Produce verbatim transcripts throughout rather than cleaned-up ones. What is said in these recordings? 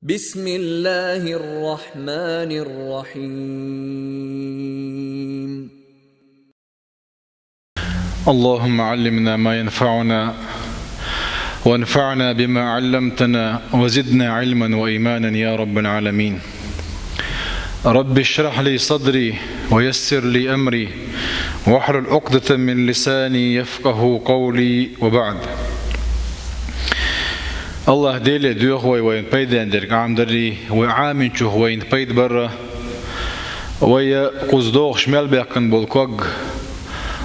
بسم الله الرحمن الرحيم. اللهم علمنا ما ينفعنا، وانفعنا بما علمتنا، وزدنا علما وإيمانا يا رب العالمين. رب اشرح لي صدري، ويسر لي أمري، واحلل عقدة من لساني يفقهوا قولي، وبعد. АллахӀ Деле доьху вай вайна пайден дерг Ӏамадаррий, вай Ӏаминчух вайна пайда барра, вай кхуза догӀуш мел баьккхина болу ког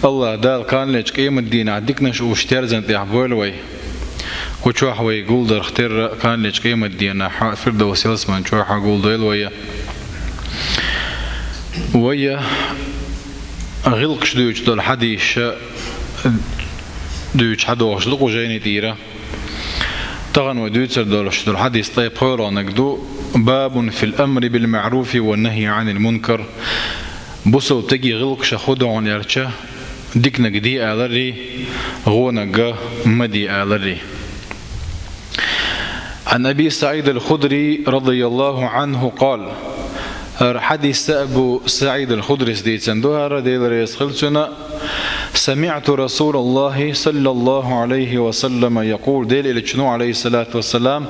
АллахӀ Дала кханалерчу къематдийнахь диканаш уьш терзан тӀехь бойла вай. Кху чохь вай гулдарх терра кханалерчу къематдийнахь Фирдовс ялсаман чохь гулдойла вай. Вай гӀиллакхаш дуьйцуш долу хьадисаш дуьйцуш хьадогӀуш ду кху жайни тӀера. Тахана вай дуьйцур долуш долу хьадис ткъе пхоьалгӀаниг ду: «باب في الأمر بالمعروف والنهي عن المنكر». Бусалба стеган гӀиллакхаш хӀун ду хьуна аьлча, диканиг де аларрий, вониг ма де аларрий. عن أبي سعيد الخدري رضي الله عنه قال، хӀара хьадис Абу СаӀид ал-Худрис дийцина ду, хӀара Дела реза хила цунна: سمعت رسول الله صلى الله عليه وسلم يقول، Делан Элчано, عليه الصلاة والسلام,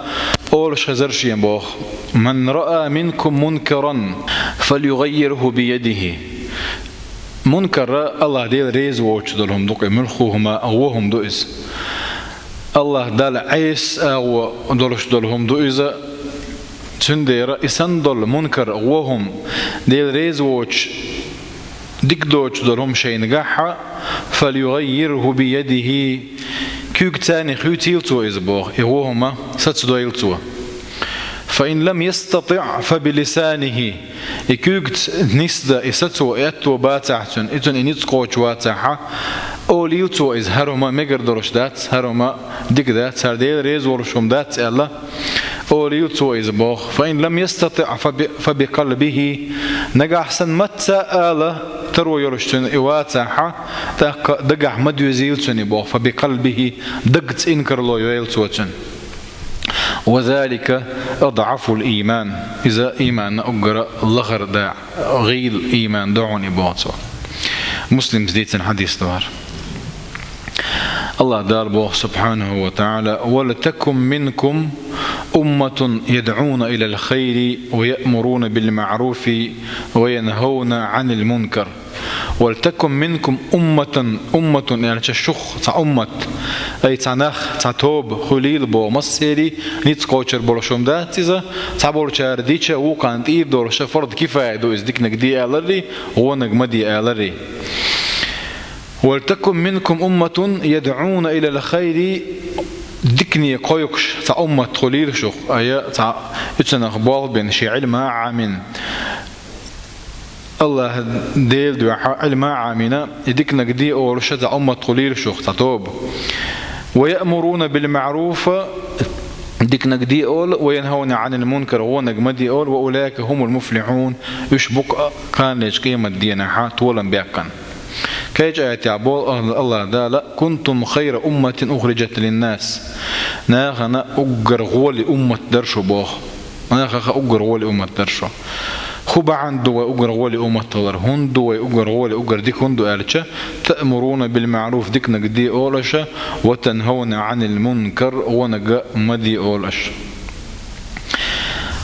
олуш хезара шен боху: «من رأى منكم منكرا فليغيره بيده». Мункар АллахӀ Дела реза воцуш долу хӀума ду-кх, муьлхха хӀума, вон хӀума ду иза. АллахӀ Далла Ӏеса агӀо долуш долу хӀума ду иза. Цундела и санна долу мункар, вон хӀума, Дела реза воцуш, дика доцуш долу хӀума шайна гахь, «فليغيره بيده», куьйгаца хуьйцийла цо иза боху, и вон хӀума сацадойла цо. «فإن لم يستطع فبلسانه», и куьйгаца нисдан, и сацо, и аьтто бацахь цуьнан, и цуьнан и ницкъ кхочуш вацахь, олийла цо иза, хӀара хӀума мегар долуш дац, хӀара хӀума дика дац, хӀара Дела реза волуш хӀума дац аьлла, олийла цо иза боху. «فإن لم يستطع فب-، فبقلبه». Нагахь санна мацца а ала таро йолуш цуьнан и вацахь, тӀаккха дагахь ма доьзийла цуьнан и боху, «فبقلبه», дагца инкарло йойла цо цуьнан. «وذلك أضعف الإيمان». Иза ийманан уггар лахара дакъа, гӀийла ийман ду хьуна и боху цо. Муслима дийцина хьадис ду хӀара. АллахӀ Дала боху, سبحانه وتعالى: «ولتكن منكم أمة يدعون إلى الخير ويأمرون بالمعروف وينهون عن المنكر». «ولتكن منكم أمة», умматун аьлча шух цхьа уммат, ай цхьа нах, цхьа тоба хуьлийла боху, массеран ницкъ кхочур болуш хӀума дац иза, цхьаболчара дича, вукхарна тӀера долуш, фард кифая ду иза, диканиг де аларрий, вониг ма де аларрий. «ولتكن منكم أمة يدعون إلى الخير», дикане кхойкхуш цхьа уммат хуьлийла шух, ай цхьа уьцанах болх бина, шен Ӏилма а Ӏамина. АллахӀ Делан дуьхьа Ӏилма а Ӏамина, и диканиг де олуш цхьа уммат хуьлийла шух, цхьа тоба. «ويأمرون بالمعروف», диканиг де олу, «وينهون عن المنكر», вониг ма де олу, «وأولئك هم المفلحون», уьш бу-кх кханалерчу къематдийнахь толам баьккхина. Кхечу аятехь боху АллахӀ Дала: «كنتم خير أمة أخرجت للناس». Нахана уггар гӀоли уммат дара шу боху. Нахаха уггар гӀоли уммат дара шу. ХӀун бахьана ду вай уггар гӀоли уммат хилар? ХӀунда ду вай уггар гӀоли, уггар дика хӀунда ду аьлча, «تأمرون بالمعروف», диканиг де олу аша, «وتنهون عن المنكر», вониг ма де олу аша.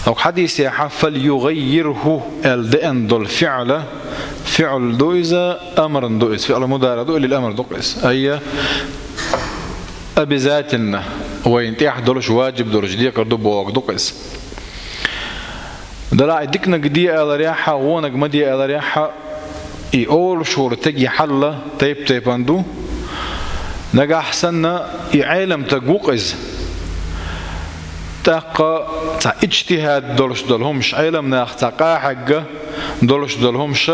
ХӀокху хьадисехь «فليغيره» аьлла деана долу фиӀла, фиӀл ду иза, амр ду иза, фиӀл мудари ду, лил амр ду иза. Ай, обязательно, вайна тӀехь долуш, важиб долуш декхар ду бохург ду иза. Делахь и диканиг де аларехь, вониг ма де аларехь, и олуш волу стеган хьал тайп-тайпана ду. Нагахь санна и Ӏеламстаг ву-кх иза. ТӀаккха цхьа иджтихӀад долуш долу хӀумаш, Ӏеламнаха цхьа къахьегна долуш долу хӀумаш,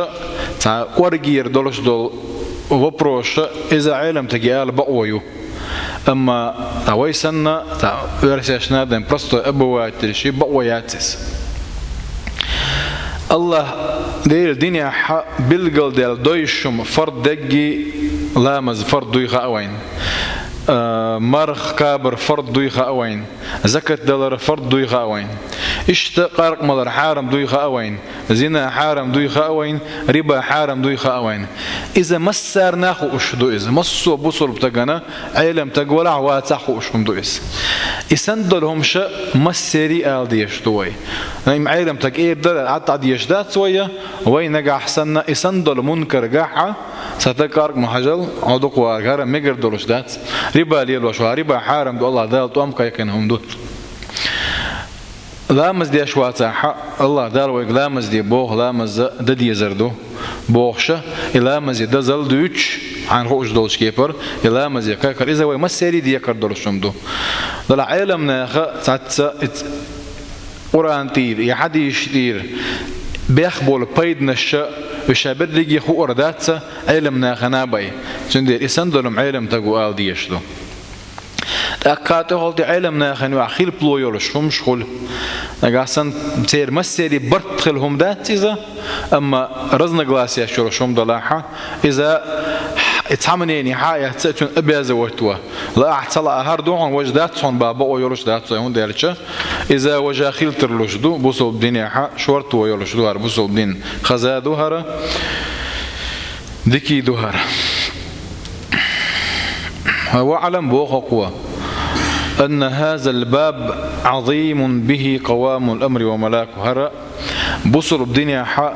цхьа кӀоргера долуш долу вопросаш, иза Ӏеламстаге ала бакъо ю. Амма цхьа вай санна, цхьа оьрсашна а дан простой обыватель ши бакъо яц иза. АллахӀ Делан динехь билгалдаьлла дойуш хӀума фард дерг, ламаз фард дуй хаьа вайна. А, марха кхабар фард дуй хаьа вайна. Закат далар фард дуй хаьа вайна. Иштта къаркъа малар хьарам дуй хаьа вайна, зина хьарам дуй хаьа вайна, риба хьарам дуй хаьа вайна. Иза массарна хууш ду иза. Массо а бусалба стагана, Ӏелам стаг валахь а вацахь а хууш хӀума ду иза. И санна долу хӀумаш массерий ала дезаш ду вай. Ам Ӏелам стаг эр дара, Ӏад-Ӏад дезаш дац вай, вай нагахь санна и санна долу мункар гахь а, цхьа стаг къаркъа ма хьажал, хьо дукха вара, хӀара мегар долуш дац. Риба лелош вара, риба хьарам ду, АллахӀ Дала тӀом кхайкхина хӀума ду. Ламаз деш вацахь а, АллахӀ Дала вайга ламаз де боху, ламаз дан дезар ду бохуш а, и ламазе дозалла дуьйцуш, хьайна хууш долчу кепара, и ламазе кхайкхар, иза вай массерий декхар долуш хӀума ду. Делахь Ӏеламнаха цхьацца и Къуръан тӀера, и хьадисаш тӀера бех болу пайданаш а, уьш ша берриге хуур дац Ӏеламнахана бен. Цундела и санна долу Ӏелам стаг ву ала дезаш ду. ТӀаккха тӀехула тӀе Ӏеламнахана юкъахь хилпало йолуш хӀумаш хуьлу. Нагахь санна церан массерий барт хила хӀума дац иза, амма разногласияш йолуш хӀума далахь а, иза цхьа мнение хьа а эцна, цуьнан обязывать ван. Лаахь, ца лаахь, хӀара ду хьуна, важа дац хьуна бан бакъо йолуш дац вай, хӀунда аьлча иза важа хила тарлуш ду, бусалба динехь а шорто йолуш ду хӀара, бусалба дин хаза ду хӀара, дика ду хӀара. واعلم, боху хӀокхо, أن هذا الباب عظيم به قوام الأمر وملاكه. ХӀара бусалба динехь а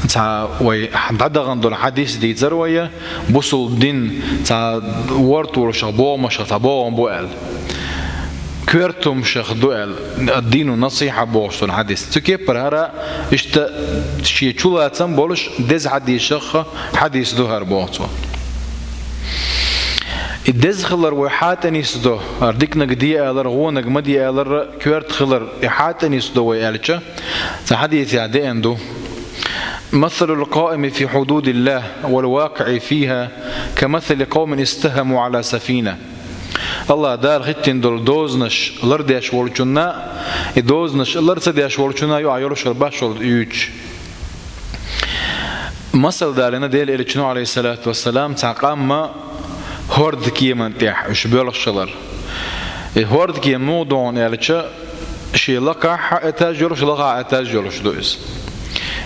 цхьа вай дӀадахана долу хьадис дийцар вай, бусалба дин цхьа ворталлашах, богӀамашах цхьа богӀам бу аьлла. Коьрта хӀуманашах ду аьлла, الدين النصيحة бохуш долу хьадис. Цу кепара хӀара иштта шен чулацам болуш деза хьадисех хьадис ду хӀара боху цо. И деза хилар вай хьа тӀе нисдо, хӀара диканиг де алар, вониг ма де алар, коьрта хилар и хьа тӀе нисдо вай аьлча, цхьа хьадисехь деана ду: مثل القائم في حدود الله والواقع فيها كمثل قوم استهموا على سفينة. АллахӀ Дала хӀиттина долу дозанаш лардеш волчунна, и дозанаш лар ца деш волчунна юкъахь йолуш хир баш йолу юьйцуш. Масал далийна Делан Элчано, عليه الصلاة والسلام, цхьа къам хӀордкеман тӀехь уьш боьлхуш хилар. И хӀордкема муха ду хьуна аьлча, шен лакхахь а этаж йолуш, лахахь а этаж йолуш ду иза.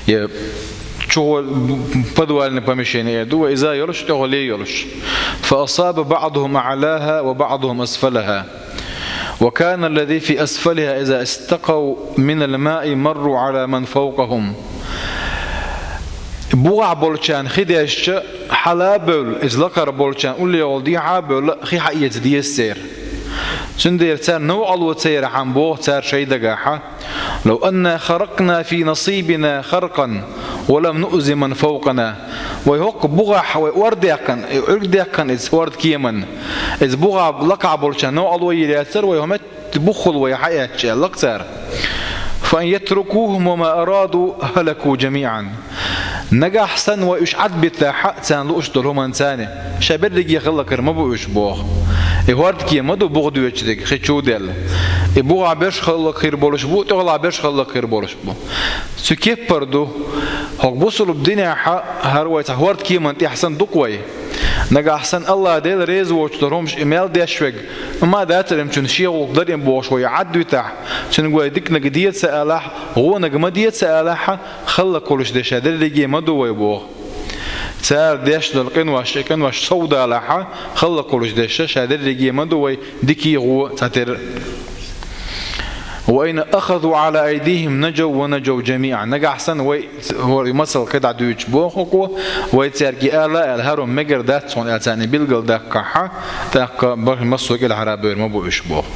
Я чухула подвальное помещение эр ду вай, иза йолуш, тӀехула йолуш. فأصاب بعضهم أعلاها وبعضهم أسفلها. وكان الذي في أسفلها إذا استقوا من الماء مروا على من فوقهم. БухӀа болчарна хи дешча, хьала а бевлла, иза лакхара болчарна уллехула дехьа а бевлла, хи хьаэца деза церан. Цундела царна новкъарло ца ярхьама боху цара шайн дагахь: لو أنا خرقنا في نصيبنا خرقا ولم نؤذ من فوقنا. Вай хӀокху бухахь вай ор даьккхина, и Ӏуьрг даьккхина иза хӀордкеман, иза бухахь лакхахь болчарна новкъарло йийр яцара вай, хӀокху метте бухахула вай хьаэцча, аьлла-кх цара. فإن يتركوهم وما أرادوا هلكوا جميعا. Нагахь санна вай уьш Ӏадбитахь а, царна лууш долу хӀуманца, шайн берриге хӀаллакьхир ма бу уьш боху. И хӀордкема ма ду бухахь доьдуш дерг, хи чу а даьлла. И бухахь берш хӀаллакьхир болуш бу, тӀехула берш хӀаллакьхир болуш бу. Цу кепара ду, хӀокху бусалба динехь а хӀара вай цхьа хӀордкеман тӀехь санна ду-кх вай. Нагахь санна АллахӀ Дела реза воцуш долу хӀуманаш и мел деш верг, амма дацара-м цуьнан шен гӀуллакх дара-м бохуш вай Ӏадвитахь, цуьнга вай диканиг де ца алахь, вониг ма де ца алахь, хӀаллакьхуьлуш дерш шайн дерриге ма ду вай боху. Цара деш долу къинош, и къинош совдалахь, хӀаллакьхуьлуш дерш шайн дерриге ма ду вай, дикий, вон цхьатерра. وإن أخذوا على أيديهم نجوا ونجوا جميعا. Нагахь санна вай, хӀора масал кхидӀа дуьйцуш боху хӀокхо, вай цаьрга ала аьлла, хӀара мегар дац хьуна аьлла, царна билгал даккхахь, тӀаккха бахьа массо а кӀелхьара бевр ма бу уьш боху.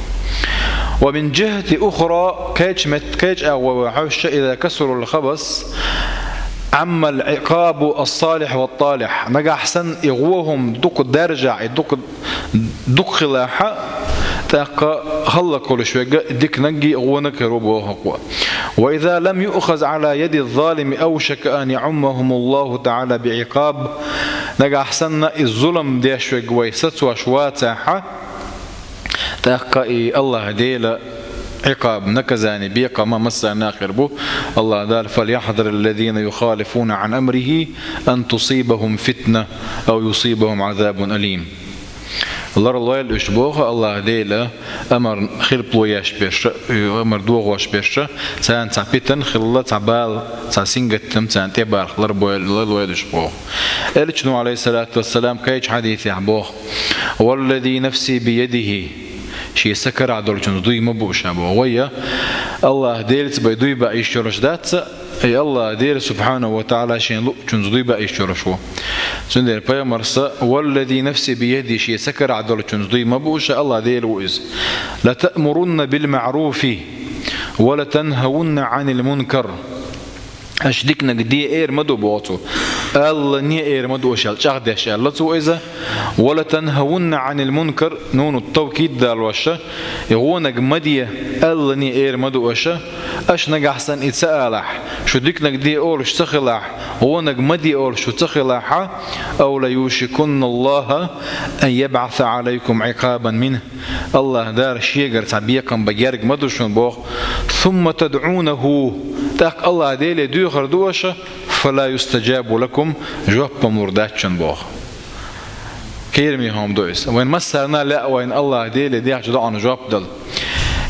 ومن جهة أخرى, кхечу мет-, кхечу агӀор вай хьовсча, إذا كثر الخبث عم العقاب الصالح والطالح. Нагахь санна и вон хӀума дукха даржахь, и дукха дукха хилахь, тӀаккха хӀаллакьхуьлуш верг диканиг а, вониг а хир ву боху хӀокхо. وإذا لم يؤخذ على يد الظالم أوشك أن يعمهم الله تعالى بعقاب. Нагахь санна и зулам деш верг вай сацош вацахь, тӀаккха и АллахӀ Дела Ӏикъаб, наказание, бекхам массарна хир бу. АллахӀ Дала: فليحذر الذين يخالفون عن أمره أن تصيبهم فتنة أو يصيبهم عذاب أليم. Ларлойла уьш боху АллахӀ Дела амар хилпало еш берш, амар дохош берш, царна цхьа питана хилла, цхьа бала, цхьа сингаттам царна тӀебарх ларбой-, ларлойла уьш боху. Элчано, Ӏалайхиссалату вассалам, кхечу хьадисехь боху: «Валлази нафси биядихи», шен са карахь долчунца дуй ма бу ша боху. Вай а АллахӀ Делаца бай дуй бан йиш йолуш дац, и АллахӀ Дела, субхьанаху ва тагӀала, шен луучунца дуй бан йиш йолуш ву. Цундела пайхамарс: «Валлази нафси биядихи», шен са карахь долчунца дуй ма бу ша, АллахӀ Дела ву иза. «Латаъмурунна билмаъруфи ва латанхавунна Ӏанил мункар». Аша диканиг де эр ма ду боху цо. Аллане эр ма ду аша аьлла, чӀагӀдеш аьлла цо иза. «Ва латанхавунна Ӏанил мункар», нуну тавкид далош, и гӀонаг ма де, аллане эр ма ду аша. Аша нагахь санна и ца алахь, шу диканиг де олуш ца хилахь, гӀонаг ма де олуш шу ца хилахь, «ау ла юшикунна Аллаху ан ябӀаса Ӏалайкум Ӏикъабан минху». АллахӀ Дала шегара цхьа бекхам бан герга ма ду шуна боху. «Сумма тадӀунаху», тӀаккха АллахӀ Деле доьхур ду аша, «фала юстаджабу лакум», жоп ма лур дац шуна боху. Кхераме хӀума ду иза. Вайн массарна а лаьа вайна АллахӀ Деле дехча доӀана жоп дала.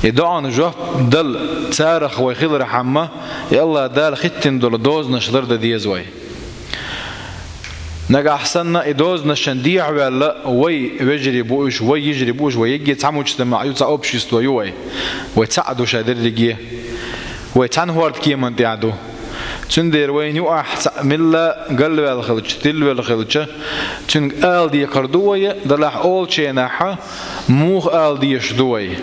И доӀана жоп дала царах вай хилархьама, и АллахӀ Дала хӀиттина долу дозанаш лардан деза вай. Нагахь санна и дозанашна дехьаваьлла, вай вежарий бу уьш, вай йижарий бу уьш, вай егге цхьа мучтамаӀ ю, цхьа общество ю вай. Вай цхьаъ ду ша дерриге. Вай цхьана хӀорда кеман тӀехь ду. Цундела вайна юкъахь цхьаъ милла галваьлла хилча, тилвелла хилча, цуьнга ала декхар ду вай, делахь олучу хенахь муха ала дезаш ду вай?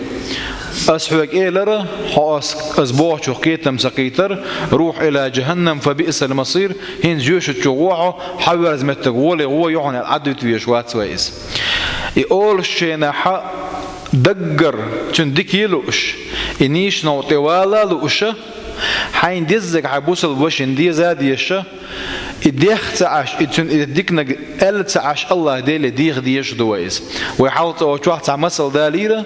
Ас хьоьга элира, хьо ас, ас бохучух кхетам ца кхийтар, «рухь иля джаханнам, фа биъсал масир», хӀинца жоьжахати чу гӀо хьо, хьан верза меттиг гӀоле гӀо ю хьуна аьлла, Ӏадвита везаш вац вай иза. И олучу хенахь даггара цуьнан дика а лууш, и нийсачу новкъа тӀе вала а лууш, хьайна деззиг хьайн бусалба вашина деза а дезаш, и деха ца Ӏаш, и цуьнан и диканиг аьлла ца Ӏаш, АллахӀ Деле деха дезаш ду вай иза. Вай хьалха цӀа волчохь цхьа масал далийра,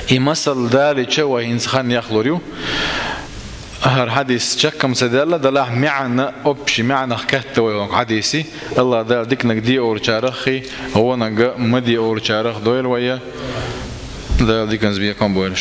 и масал далийча вай хӀинца хан яхлур ю. ХӀара хьадис чекхам ца даьлла, делахь маьӀна, общий маьӀнах кхетта вай хӀокху хьадисе, АллахӀ Дала диканиг де олучарах а, гӀонаг ма де олучарах а дойла вай, Дала диканца бекхам бойла.